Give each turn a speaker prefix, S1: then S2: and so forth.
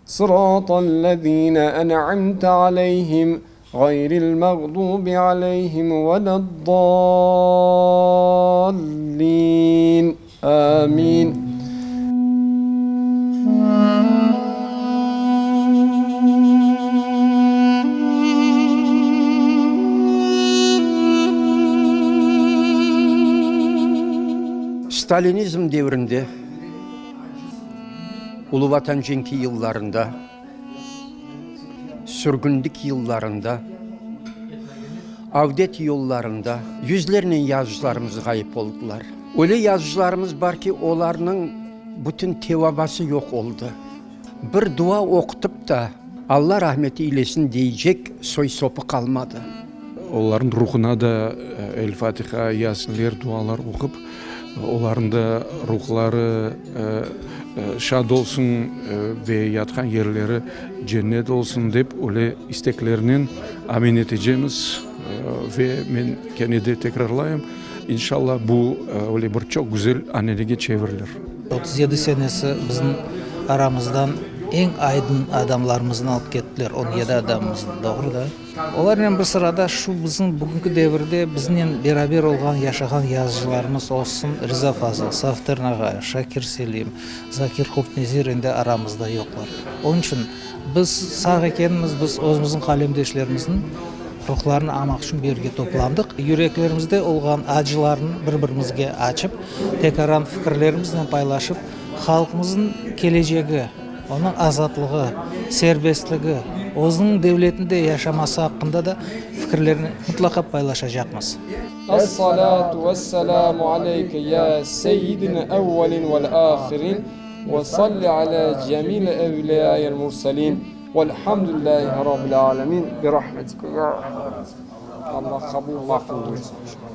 S1: Sıratal-lezine en'amte aleyhim, gayril mağdubi aleyhim veled-dallin. Amin.
S2: Stalinizm devrinde Ulu Vatan cenki yıllarında, sürgünlik yıllarında, avdet yollarında yüzlernen yazıcılarımız ğayıp oldılar. Öyle yazıcılarımız bar ki, olarnıñ bütün tevabası yoq oldı. Bir dua oqutıp da, Alla rahmet eylesin deycek soy-sopı qalmadı.
S3: Olarnıñ ruhuna da El-Fatiha, Yasinler, dualar oqup, olarnıñ da ruhları şad olsun ve yatqan yerleri cennet olsun dep öyle isteklernen amin etecemiz. Ve men kene de tekrarlayım, inşallah bu öyle bir çoq güzel ananege çevirilir.
S4: 37 senesi bizim aramızdan eñ aydın adamlarımıznı alıp kettiler, 17 adamımıznı, doğru da? Olarnen bir sırada şu bizim bugünki devirde biznen beraber olğan, yaşağan yazıcılarımız olsun, Riza Fazıl, Safter Nağayev, Şakir Selim, Zakir Qurtnezir endi aramızda yoqlar. Onıñ içün biz sağ ekenmiz, biz özümizniñ qalemdeşlerimizniñ ruhlarını añmaq içün bu yerge toplandıq. Yüreklerimizde olğan acılarnı bir-birimizge açıp, tekaran fikirlerimiznen paylaşıp, halqımıznıñ kelecegi, Onıñ azatlığı, serbestligi, özüniñ devletinde yaşaması aqqında da fikirlerini mıtlaqa paylaşacaqmız.
S1: Es-salâtu ves-selâmu aleyke ya seyyidine evvelin vel-âhirin ve salli alâ cemil evliyâil murselin velhamdülillahi rabbil âlemin bi rahmetike ya erhamer rahimin. Allah qabul maqbul buyursun inşallah.